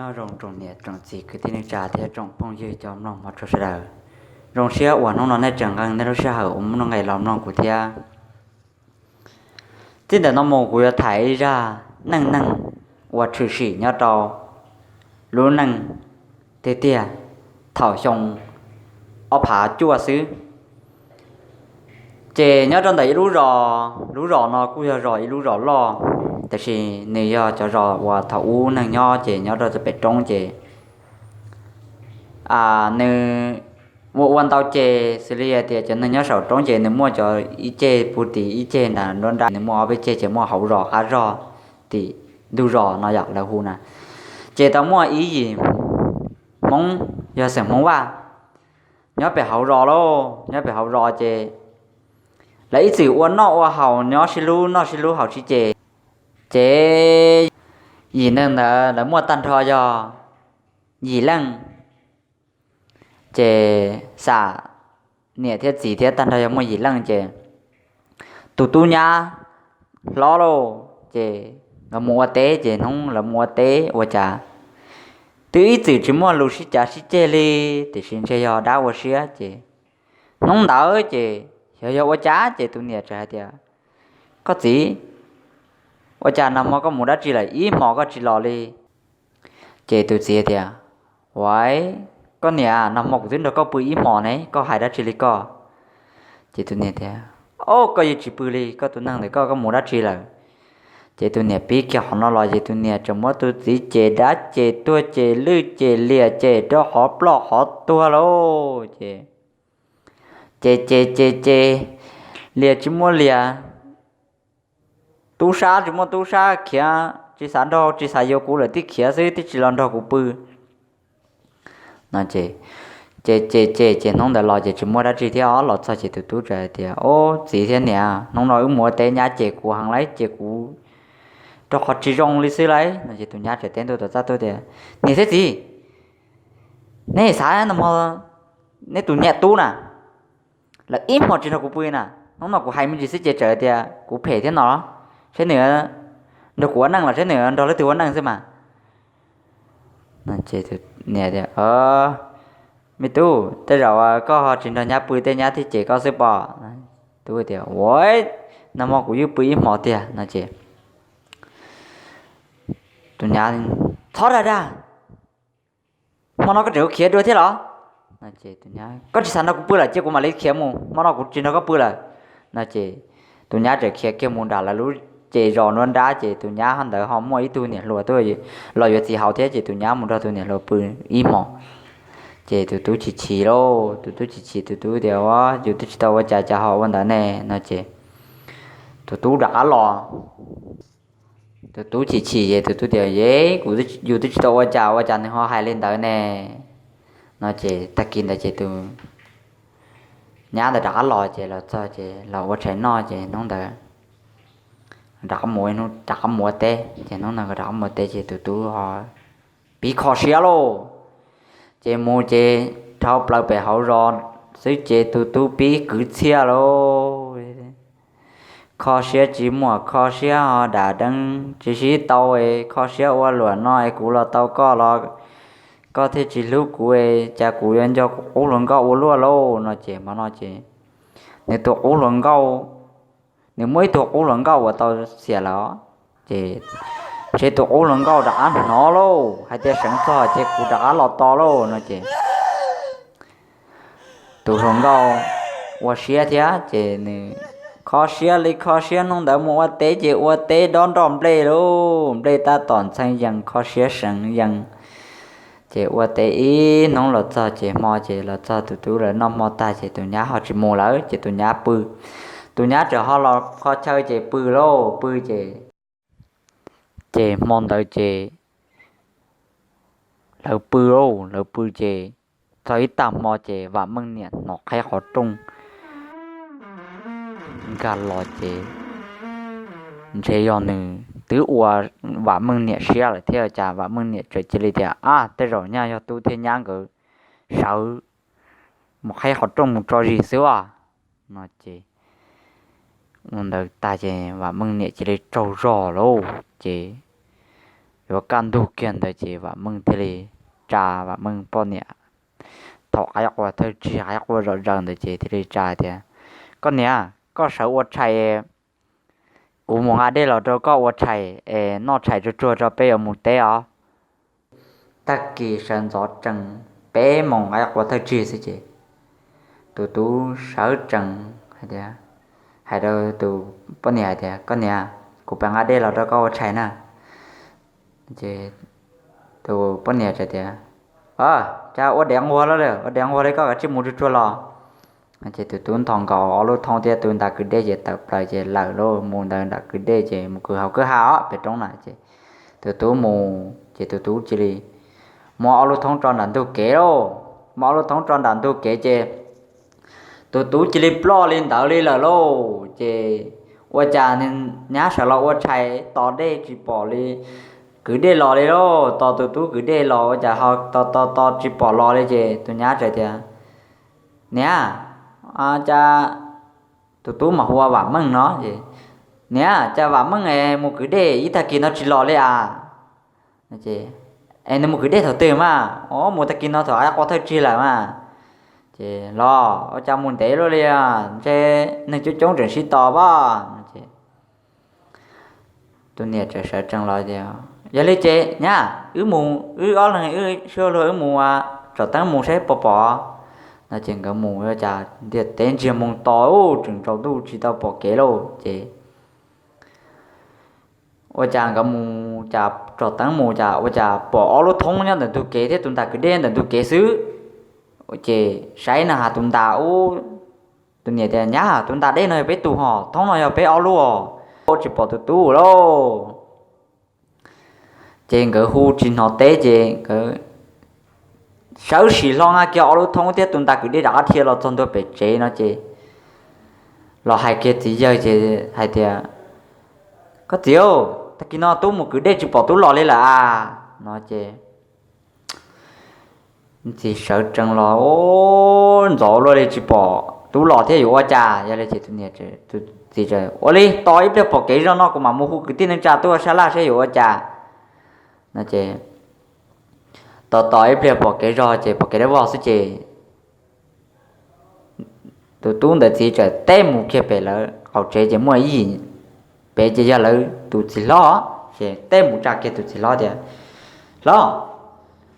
Nyob zoo tsoom niam tsoom txiv kwv tij neej tsa thiab tsoom phooj ywg cov mloog hmov tshua sawv daws. Zoo siab uas hnub no nej tseem nqee nej lub sij hawm uas muaj nuj nqes los mloog kuv thiab. Txij ntawm no mus kuv yuav tham ib zaj neej neeg uas tshwm sim nyob rau lub neej tiag tiag thaum xyoo ob phav cuaj xwb. Ces nyob rau ntawm ib lub zos, lub zos no kuj yog zos ib lub zos loj, tiam sis nws yog cov zos uas thaum ub neeg nyob ces nyob rau pem roob ces nws ua ua ntau ces xws li hais tias cov neeg nyob saum roob ces nws muaj cov ib ceg puv tim ib ceg nram nruab nrab, nws muaj ob peb ceg ces muaj hauv zos qab zog tim ntug zos no yom lawv hu na. Ces tau muaj ib yim Hmoob, yog xeem Hmoob Vaj, nyob pem hauv zos lauj, nyob pem hauv zos ces lawv ib txwm ua noj ua haus nyob sib hlub noj sib hlub haus sib ces. Ces yim neeg ntawd lawv muaj tag nrho yog yim leej. Ces xam niam thiab txiv thiab tag nrho yog muaj yim leej ces tus tub nyab hlob lauj ces nkawd mus ua teb ces hnub lawv mus ua teb ua cas twb ib txwm tsis muaj lus sib cav sib ceg li, tiam sis ntshe yog dab ua siab ces hnub ntawd ces yog yog ua cas ces tus niam txawm hais tias, Koj txiv, ua cas nag hmo koj mus dab tsi lawm ib hmos koj tsis los li? Ces tus txiv tias, Ua, koj niam, nag hmo kuv twb nrog koj pw ib hmos ne, koj hais dab tsi li koj? Ces tus niam tias, Au, koj yeej tsis pw li, koj tus neeg ntawm koj, koj mus dab tsi lawm? Ces tus niam pib kiag qhov no los ces tus niam tseem muab tus txiv ces dab ces tuag ces lwj ces liam ces rau qhov ploj qhov tuag lauj ces ces ces ces ces liam tsis muaj liam, tub sab tsis muaj tub sab, khiav tsis xav nrog tsis xav yuav kuv lawm, tib khiav xwb tib tsis los nrog kuv pw no ces ces ces ces ces hnub ntawd los ces tsis muaj dab tsi thiab os. Los txog ces tus tub txawm hais tias, Au, txiv thiab niam, hnub no wb mus ua teb nyab ces kuv heev lawm ces kuv rau qhov tsis zoo li xwb lawm no ces tus nyab txawm teb ntua tom txaj tuaj tias, Niam thiab txiv, neb xav nag hmo neb tus niam tub na lawm ib hmos tsis nrog kuv pw na, hnub no kuv hais me ntsis xwb ces txawm tias kuv phem thiab no los, saib nws nrog kuv ua neej los saib nws nrog leej twg ua neej xwb mas. Niam tias, Me tub, tej zaum koj ho tsis nrog nyab pw tej nyab thiaj cem koj xwb pob. Tub tias, Ua, nag hmo kuv yeej pw ib hmos tiag no ces tus nyab, Txhob dag dag, hmo no koj tseem yuav khiav dua thiab los? Koj tsis xav nrog kuv pw lawm cia kuv mam li khiav mus, hmo no kuv tsis nrog koj pw lawm no ces tus nyab txawm khiav kiag mus nram lawv lub ces zos nruab nrab ces tus nyab ntawd ho muaj ib tug niam hluas tuaj los yuav txiv hauv thiab ces tus nyab mus nrog tus niam hluas pw ib hmos. Ces tus tub chim chim lauj, tus tub chim chim tus tub tias, Ua, yus twb tsis tau ua cas cas ho ua ntawd ne no ces tus tub rov qab los. Tus tub chim chim es tus tub tias, Yev, kuv, yus twb tsis tau ua cas ua cas nws ho hais li ntawd ne no ces tag kis ntawd ces tus nyab ntawd rov qab los ces los txog ces los ua tshais noj ces hnub ntawd rov qab mus ua teb ces hnub ntawd rov qab mus ua teb ces tus tub ho pib kho siab lauj. Ces mus ces dhau plaws pem hauv zos xwb ces tus tub pib kwv txhiaj lauj. Kho siab tsis muaj, kho siab ho dam deeb tsis sib tau es kho siab ua luam no es kuv los tau koj los koj thiaj tsis hlub kuv es cas kuv yuav nco kuv qub hluas nkauj ua luaj lauj no ces hmo no ces nws tus qub hluas nkauj, nws muaj ib tug qub hluas nkauj uas tau xiam lawm ces ntshe tus qub hluas nkauj rov qab hnov lauj hais tias, Seev txog ces kuv rov qab los tos lauj no ces tus hluas nkauj ua siab thiab ces nws kho siab li kho siab, hnub ntawd mus ua teb ces ua teb dob nroj nplej lauj, nplej tab tom ntxhee yees kho siab seev yees. Ces ua teb ib hnub los txog ces hmo ces los txog tus tub lawv noj hmo tag ces tus nyab ho tsis mus lawm ces tus nyab pw. Tus nyab txawm ho los qhov chaw ces pw lauj, pw ces, ces hmo ntawd ces lawv pw lauj, lawv pw ces txog ib tag hmo ces Vam Meej niam hnov qhib qhov rooj nkag los ces ntshe yog nws twb ua Vam Meej niam siab lawm thiab cas Vam Meej niam txawm cia li tias, Ab, tej zaum nyaj yog tub thiab nyab nkawd sawv mus qhib qhov rooj mus tso zis xwb as no ces ua ntawd tag ces Vam Meej niam cia li tsaug zog lauj ces yuav kaj ntug kiag ntawd ces Vam Meej thiaj li tsa Vam Meej poj niam thaum qaib qua thawj tsig qaib qua zom zaws ntawd ces thiaj li tsa tias, Koj niam, koj sawv ua tshais, kuv mus nqa dej los rau koj ua tshais es noj tshais tsuag tsuag tso peb yuav mus teb os. Tag kis sawv ntxov tsees peb moos qaib qua thawj tsig xwb ces tus tub sawv tsees hais tias, hais rau tus poj niam hais tias, Koj niam, kuv pab nqa dej los rau koj ua tshais na. Ces tus poj niam txawm tias, Cas ua dev nquag lawm, ua dev nquag li, koj kav tsij mus tsuag tsuag los. Ces tus tub nthos nkaus ob lub thoob thiab tus ntas kwv dej ces tawm plaws ces lawm lauj, mus ntawd nram kwv dej ces mus kwv hauv kwj ha os pem roob na ces tus tub mus ces tus tub cia li muab ob lub thoob tso nram ntug kev lauj. Muab ob lub thoob tso nram ntug kev ces tus tub cia li ploj li ntawd li lawm lauj. Ces ua cas nyab sawv los ua tshais tos dej tsis pom li, kwv dej los li lauj, tos tus tub kwv dej los ua cas ho tos tos tos tsis pom los li ces tus nyab txawm tias, Niam, cas tus tub mas hu ua Vam Meej no es, Niam, cas Vam Meej es mus kwv dej ib tag kis no tsis los li as? Es nws mus kwv dej thaum twg mas? Os, mus tag kis no thaum qaib qua thawj tsig lawm mas. Ces los ua cas mus ntev luaj li, ntshe neeg coob coob tseem sib tos pab. Tus niam txawm sawv tsees los tias, Yog li ces nyab, wb mus, wb ob leeg wb sib luag wb mus tsom teeb mus saib puas pom no. Ces nkawd mus ua cas ntiaj teb ntsiag moos to, tseem tsaus ntuj tsis tau pom kev lauj. Ces ua cas nkawd mus cas tsom teeb mus cas ua cas pom ob lub thoob nyob ntawm ntug kev thiab tus ntas kwv dej ntawm ntug kev xwb. Ces saib na has tus ntas ub, tus niam tias, Nyab, tus ntas dej no yog peb tus hos, thoob no yog peb ob lub os, tsis pom tus tub lauj. Ces nkawd hu tsis hnov teb ces nkawd sawv sim hlo nqa kiag ob lub thoob thiab tus ntas kwv dej rov qab dhia los txog ntua pem tsev no ces los hais kiag txiv yawg ces hais tias, Koj txiv, tag kis no tub mus kwv dej tsis pom tub los li lawm as no ces txiv sawv tsees los ntxov luaj li tsis pom tub los thiab yuav ua cas. Yog li ces tus niam, tus txiv, Ua li, tos ib pliag pom kev zog no kuv mam mus hu kwv tij neej tsa tuaj sab laj saib yuav ua cas no ces tos tos ib pliag pom kev zog ces pom kev dawb vog xwb ces tus tub ntawd txiv txawm teb mus kiag pem lawv qaum tsev ces muaj ib yim pem ces yog lawv tus txiv hlob ces teb mus tsa kiag tus txiv hlob tias, Hlob,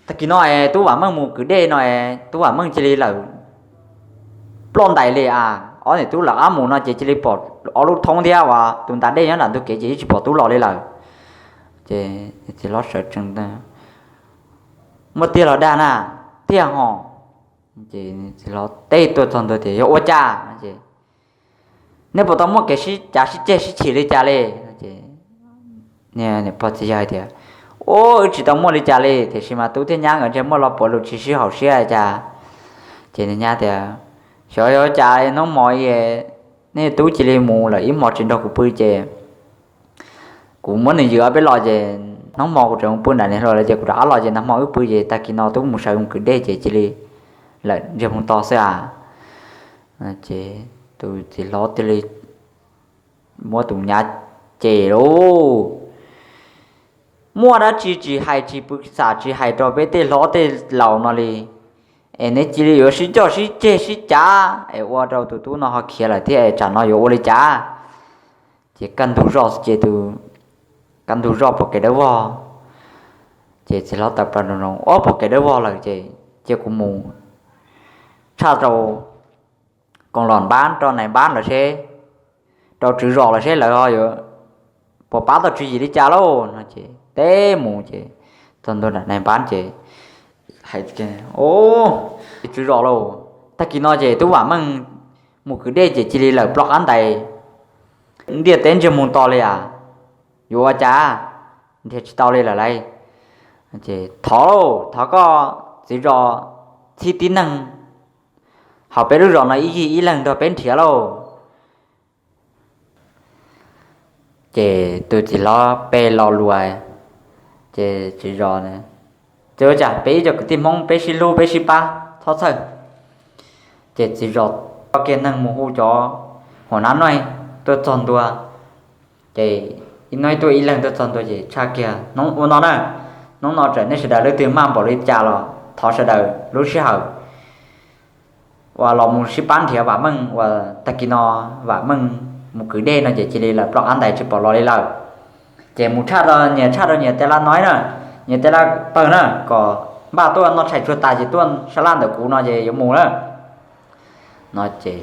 tag kis no es tub Vam Meej mus kwv dej no es tub Vam Meej cia li lawm ploj ntais li as. Ob niam tub lawv qab mus no ces cia li pom ob lub thoob thiab uas tus ntas dej nyob nram ntug kev ces yeej tsis pom tub los li lawm. Ces txiv hlob sawv tsees, Muaj tiag los dag na? Tiag hos. Ces txiv hlob teb tuaj txog ntua tias, Yog ua cas? Es, Nej puas tau muaj kev sib cav sib ceg sib chim li cas li? Niam pog txiv yawg hais tias, Ub, wb tsis tau muaj li cas li, tiam sis mas tub thiab nyab nkawd ntshe muaj lo puav lus tsis sib haum siab cas. Ces niag nyab tias, Xyov yog ua cas hnub hmo nej tub cia li mus lawm ib hmos tsis nrog kuv pw ces kuv muab nws yws ob peb los ces hnub hmo kuv tseem mus pw nram niam hluas lawv ces kuv rov qab los ces nag hmo wb pw ces tag kis no tub mus sawv mus kwv dej ces cia li lawm ntsiag mus to xwb as. Ces tus txiv hlob thiaj li muab tus nyab cem lauj, Muaj dab tsi tsis hais tsis pw xam tsis hais rau peb tej hlob tej laus no li, es neb cia li yuav sib coj sib ceg sib cav es ua rau tus tub no ho khiav lawm thiab es tsam no yuav ua li cas? Ces kaj ntug zoj ces tus, kaj ntug zoj pom kev dawb vog, ces txiv hlob tawm plaws nroos nroos, Ob, pom kev dawb vog lawm ces cia kuv mus tshaj rau koos los npab rau nais npab lawm seb, rau tswv zos lawm seb lawv ho yuav puas pab tau tswv yim li cas lauj no ces teb mus ces txog ntua nram nais npab ces hais, Ob, tswv zos lauj, tag kis no ces tub Vam Meej mus kwv dej ces cia li lawm ploj qab ntais, ntiaj teb ntsiag mus to li as, yuav ua cas? Nrhiav tsis tau li lawm lauj. Ces thov lauj, thov koj txiv zos txhib tib neeg hauv peb lub zos no ib yig ib leeg nrog peb nrhiav lauj. Ces tus txiv hlob pe lo lus, ces txiv zos, Ces ua cas peb ib co kwv tij Hmoob peb sib hlub peb sib pab txhob txhawj. Ces txiv zos coj kiag neeg mus hu cov hua nab noj tuaj txog ntua, ces Ib hnub tuaj ib leeg tuaj txog ntua ces tshaj kiag hnub ua no na, hnub no txawm nej sawv daws leej twg maj npaum li cas los thov sawv daws lub sij hawm uas los mus sib pab nrhiav Vam Meej uas tag kis no Vam Meej mus kwv dej no ces cia li lawm, ploj qab ntais tsis pom los li lawm. Ces mus tshaj rau nyias, tshaj rau nyias tej laj noib na, nyias tej laj pawg na, kom npaj tuaj noj tshais tshuav tas ces tuaj sab laj ntawm kuv no ces yuav mus na. No ces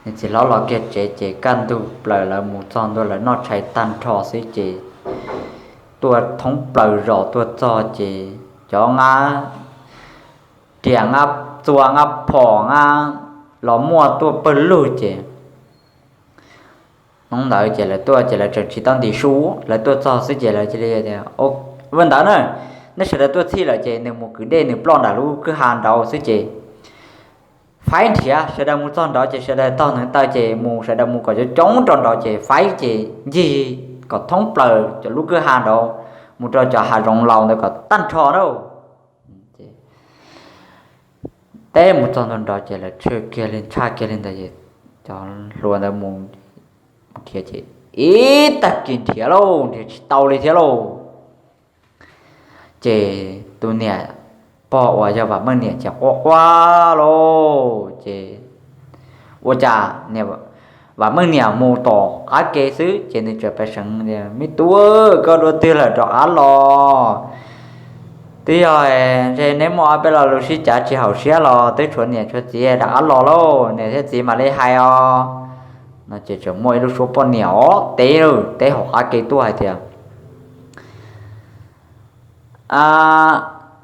nws txiv hlob los kiag tsev ces kaj ntug plaws lawv mus txog ntua lawv noj tshais tag nrho xwb ces tuaj thoob plaws zos tuaj txog ces cov nqa riam nqa txuas nqa phom nqa los muaj tuaj pawg lug ces hnub ntawd ces lawv tuaj ces lawv tseem tsis tau ntim su, lawv tuaj txog xwb ces lawv cia li tias, ua ntawd na, nej sawv daws tuaj txhij lawm ces nws mus kwv dej nws ploj nram lub kwj ha nraud xwb ces faib nrhiav, sawv daws mus txog nraud ces sawv daws taug hneev taw ces mus, sawv daws mus kom coob coob rau nraud ces faib ces ncig kom thoob plaws cov lub kwj ha nraud, mus rau cov hav zoov laus ntawd kom tag nrho na. Teb mus txog ntua nraud ces lawv tshaj kiag li, tshaj kiag li ntawd es cov hluas ntawd mus nrhiav ces ib tag kis nrhiav lauj, nrhiav tsis tau li thiab lauj. Ces tus niam, pog uas yog Vam Meej niam ces quaj quaj lauj. Ces ua cas Vam Meej niam mus tom qab ke xwb ces nws txawm pais seev tias, me tub, koj dua twg lawm rov qab los. Twb yog ntshe neb muaj ob peb lo lus sib cav tsis haum siab los twb tshuav niam tshuav txiv rov qab los lauj, niam thiab txiv mam li hais os. No ces tseem muaj ib lub suab poj niam os teb, teb hauv qab ke tuaj hais tias,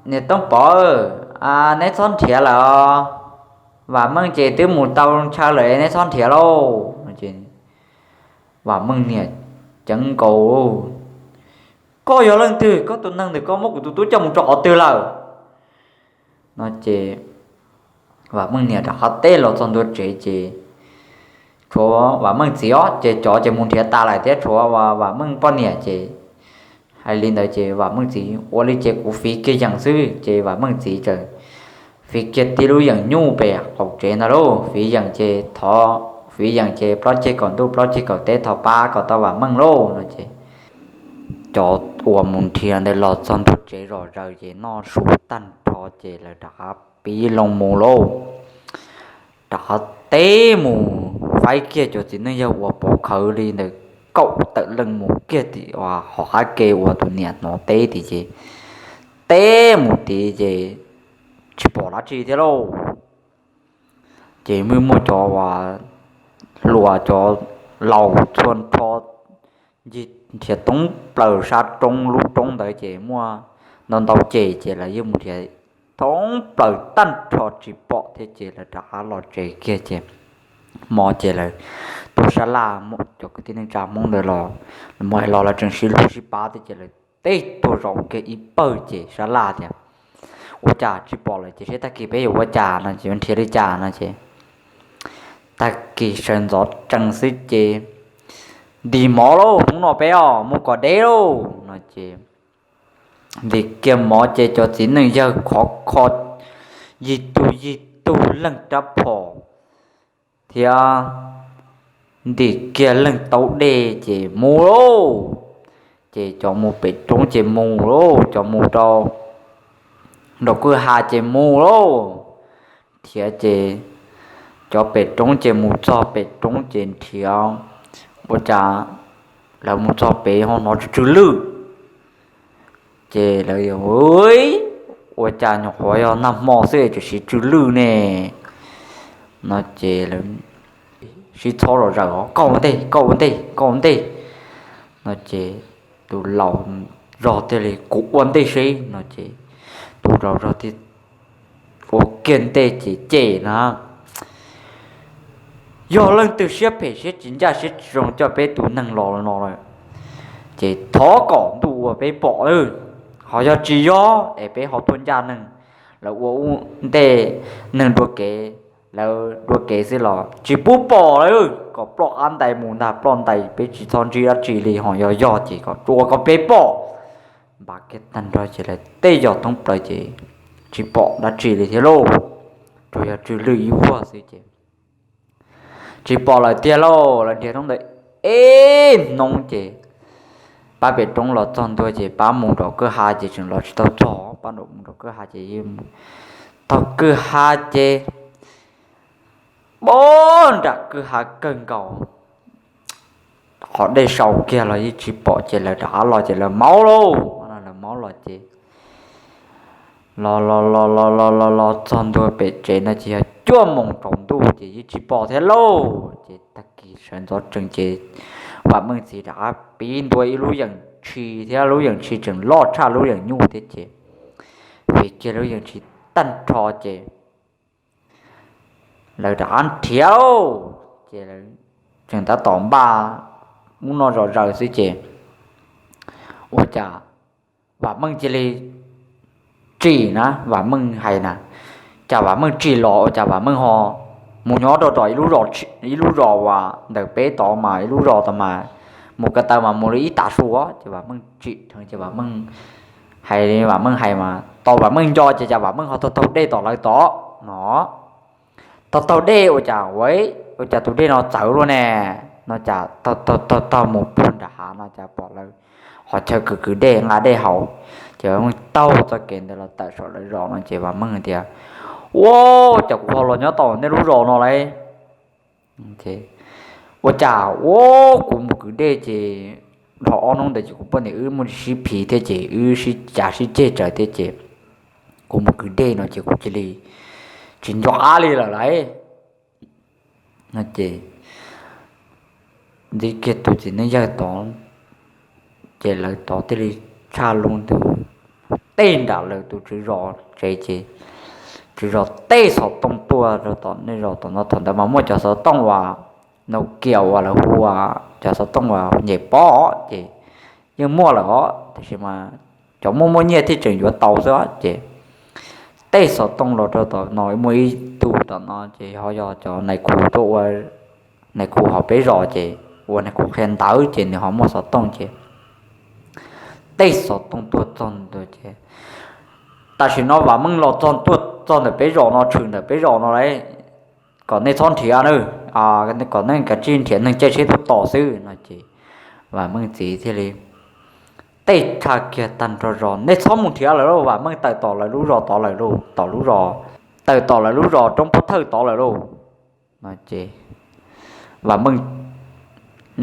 niam Tooj Pov, neb txhob nrhiav lawm os. Vam Meej ces twb mus tau ntshaw lawm, neb txhob nrhiav lauj. Vam Meej niam ceeb nkaus, koj yog leej twg? Koj tus neeg ntawm koj muab kuv tus tub coj mus rau qhov twg lawm? No ces Vam Meej niam rov qab teb los txog ntua tsev ces tshuav Vam Meej txiv os, ces cov ces mus nrhiav tas lawm thiab tshuav Vam Meej poj niam ces hais li ntawd ces Vam Meej txiv, ua li ces kuv fiv kiag yeem xwb. Ces Vam Meej txiv txawm fiv kiag tib lub yeem nyuj pem qaum tsev ntag lauj, fiv yeem ces thov, fiv yeem ces plaub ceg kaum ntuj plaub ceg kaum teb thov pab kom tau Vam Meej lauj no ces cov uas mus nrhiav ntawd los txog ntua tsev zom zaws ces noj su tag nrho ces lawv rov qab pib loo mus lauj. Rov qab teb mus faib kiag cov txiv neej yawg uas pov khawv li ntawd kaum tawm leej mus kiag tim hauv qab ke uas tus niam hnov teb tid ces teb mus tid ces tsis pom dab tsi thiab lauj. Ces muaj muaj cov hluas cov laus txhua nrho ncig nrhiav thoob plaws sab roob lub roob ntawd ces muaj ntau ntau ces ces lawv yeej mus nrhiav thoob plaws tag nrho tsis pom thiab ces lawv rov qab los tsev kiag ces hmo ces lawv tuaj sab laj, cov kwv tij neej tsa Hmoob ntawd los, hmo los lawv tseem sib hlub sib pab thiab ces lawv tej tuaj zaum kiag ib pawg ces sab laj tias, ua cas tsis pom lawm ces seb tag kis peb yuav ua cas no ces yuav nrhiav li cas no ces tag kis sawv ntxov tsees xwb ces ntim mov lauj, hnub no peb os mus kom deb lauj no ces ntim kiag mov ces cov txiv neej yawg khov kho yig tug yig tug leej rab phom thiab ntim kiag leej taub dej ces mus lauj. Ces cov mus pem roob ces mus lauj, cov mus rau nraum kwj ha ces mus lauj. Nrhiav ces cov pem roob ces mus txog pem roob ces nrhiav, ua cas lawv mus txog pem ho hnov tsw tsw lwj. Ces lawv, ua cas nyuam qhuav yog nag hmo xwb tseem siv tsw lwj ne? No ces lawv sib txhob zom zaws os, koj ua ntej, koj ua ntej, koj ua ntej. No ces tus laus zog thiaj li, kuv ua ntej seb no ces tus laus zog thiaj ua kiag ntej ces cem na, yog leej twg siab phem siab tsis ncaj siab tsis zoo coj peb tus neeg los no lawm ces thov kom ntuj ua peb pom lawm, ho yog tsis yog es peb ho tuaj ncaj neeg, lawv ua ua ntej neeg dua kev, lawv dua kev xwb los tsis pub pom lawm, kom ploj qab ntais mus ntag, ploj ntais peb tsis txhob ntsib dab tsi li, ho yog yog ces kom tsuas kom peb pom. Npaj kiag tag nrho ces lawv tej yog thoob plaws ces tsis pom dab tsi li thiab lauj, tsuas yog tsw lwj ib vuag xwb ces tsis pom lawm tiag lauj. Lawv nrhiav hnub ntawd ib hnub ces pab pem roob los txog ntua ces pab mus nraum kwj ha ces tseem los tsis tau txog, pab nraum mus nraum kwj ha ces, taug kwj ha ces pab nram kwj ha kawg nkaus, qhov dej sau kiag los yeej tsis pom ces lawv rov qab los ces lawv maub lauj, lawv maub los ces los los los los los los los txog ntua pem tsev no ces yog cuaj moos tsaus ntuj ces yeej tsis pom thiab lauj. Ces tag kis sawv ntxov tsees ces Vam Meej txiv rov qab piv ntua ib lub yeem tshis thiab lub yeem tshis tseem loj tshaj lub yeem nyuj thiab ces piv kiag lub yeem tshis tag nrho ces lawv rov qab nrhiav lauj. Ces tseem tab tom npaj ub no zom zaws xwb ces ua cas Vam Meej cia li tsim na, Vam Meej hais na, cas Vam Meej tsim los ua cas Vam Meej ho mus nyob rau tom ib lub zos uas ntawm peb tod mas ib lub zos tod mas mus ko taw mas mus li ib tag su ces Vam Meej tsim dheev ces Vam Meej hais li Vam Meej hais mas tau Vam Meej nco ces cas Vam Meej ho taug taug dej tom lawv tod no. Taug taug dej ua cas ua, ua cas tus dej no txawv luaj ne, no cas taug taug taug taug mus puag nram hav no cas pom lawv qhov chaw kwv kwv dej nqa dej haus. Ces Vam Meej taug txoj kev ntawd los tawm saum lawv zos no ces Vam Meej tias, Ua cas kuv ho los nyob tom nej lub zos no lauj? Ua cas ua kuv mus kwv dej ces dhau ob hnub ntawd ces kuv poj niam wb muaj sib phiv thiab ces wb sib cav sib ceg tsawv thiab ces kuv mus kwv dej no ces kuv cia li tsis nco qab li lawm lauj. No ces ntxiv kiag tus txiv neej yawg tod ces lawv tod thiaj li tshaj lub ntws tej nram lawv tus tswv zos tsev ces tswv zos tej xov tooj tuaj rau tom nej zos tom no. Thaum ntawd mas muaj cov xov tooj uas Nokia uas lawv hu ua cov xov tooj uas nyem pob ces yeej muaj lawm os, tiam sis mas cov muaj muaj nyiaj thiaj tseem yuav tau xwb ces tej xov tooj los rau tom no muaj ib tug tom no ces ho yog cov nais khu tuaj ua nais khu hauv peb zos ces ua nais khu qhia ntawv ces nws ho muaj xov tooj ces tej xov tooj tuaj txog ntawd ces tam sim no Vam Meej los txog tuaj txog ntawm peb zos no, tshwm ntawm peb zos no lawm, kom nej txhob nrhiav na, kom nej kav tsij nrhiav neeg caij tsheb tuaj tos xwb no ces Vam Meej txiv thiaj li tej tshaj kiag tag nrho zos, Nej txhob mus nrhiav lawm lauj, Vam Meej tawm tom lawv lub zos tod lawm lauj, tom lub zos, tawm tom lawv lub zos roob pob thawj tod lawm lauj no ces Vam Meej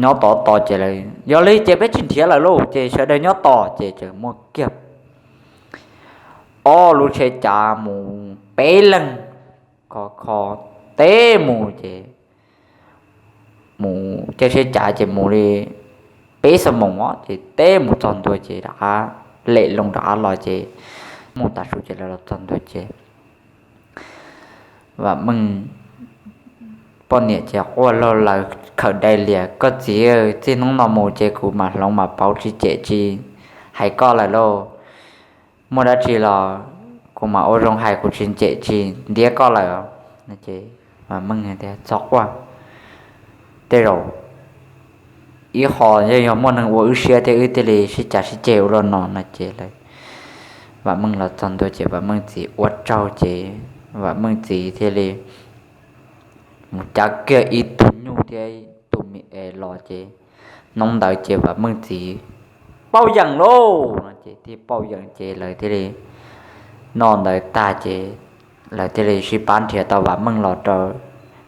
nyob tod tos ces lawv, Yog li ces peb tsis nrhiav lawm lauj, ces sawv daws nyob tos. Ces tseem muaj kiag ob lub tsheb cav mus peb leeg, kho kho teb mus ces mus caij tsheb cav ces mus li peb xuab moos os ces teb mus txog ntua ces rov qab lem loo rov qab los ces mus tav su ces lawv los txog ntua ces Vam Meej poj niam ces quaj laug laws khawm dai lias, Koj txiv, txij hnub no mus ces kuv mam hloov mam pauv tsis cem tsis hais koj lawm lauj. Muaj dab tsi los kuv mam ua zoo hais, kuv tsis cem tsis ntiab koj lawm. Vam Meej tias, Txhob quaj, tej zaum ib qho yog muaj neeg ua wb siab thiab wb thiaj li sib cav sib ceg ua luaj no no ces lawv, Vam Meej los txog ntua ces Vam Meej txiv ua tsaug ces Vam Meej txiv thiaj li mus cav kiag ib tug nyuj thiab tus me es los ces hnub ntawd ces Vam Meej txiv pauj yeem lauj no ces thiaj pauj yeem ces lawv thiaj li noj ntawd tag ces lawv thiaj li sib pab nrhiav tau Vam Meej los rau,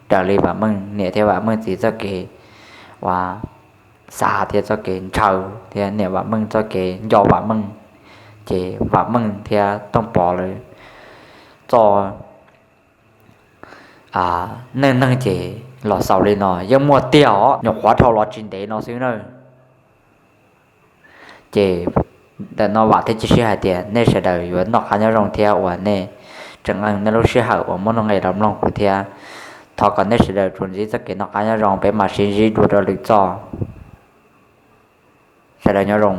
raws li Vam Meej niam thiab Vam Meej txiv txoj kev uas xav thiab txoj kev ntshaw thiab niam Vam Meej txoj kev nco Vam Meej. Ces Vam Meej thiab Tooj Pov lawv txoj neej neeg ces los xaus li no, yeej muaj tiag os, nyuam qhuav dhau los tsis ntev no xwb na. Ces ntawm no vam thiab cia siab hais tias nej sawv daws yuav noj qab nyob zoo thiab uas nej tseem qee nej lub sij hawm uas muaj nuj nqis los mloog kuv thiab. Thov kom nej sawv daws tsuas ntsib txoj kev noj qab nyob zoo, peb mam sib ntsib dua rau lwm txoj. Sawv daws nyob zoo.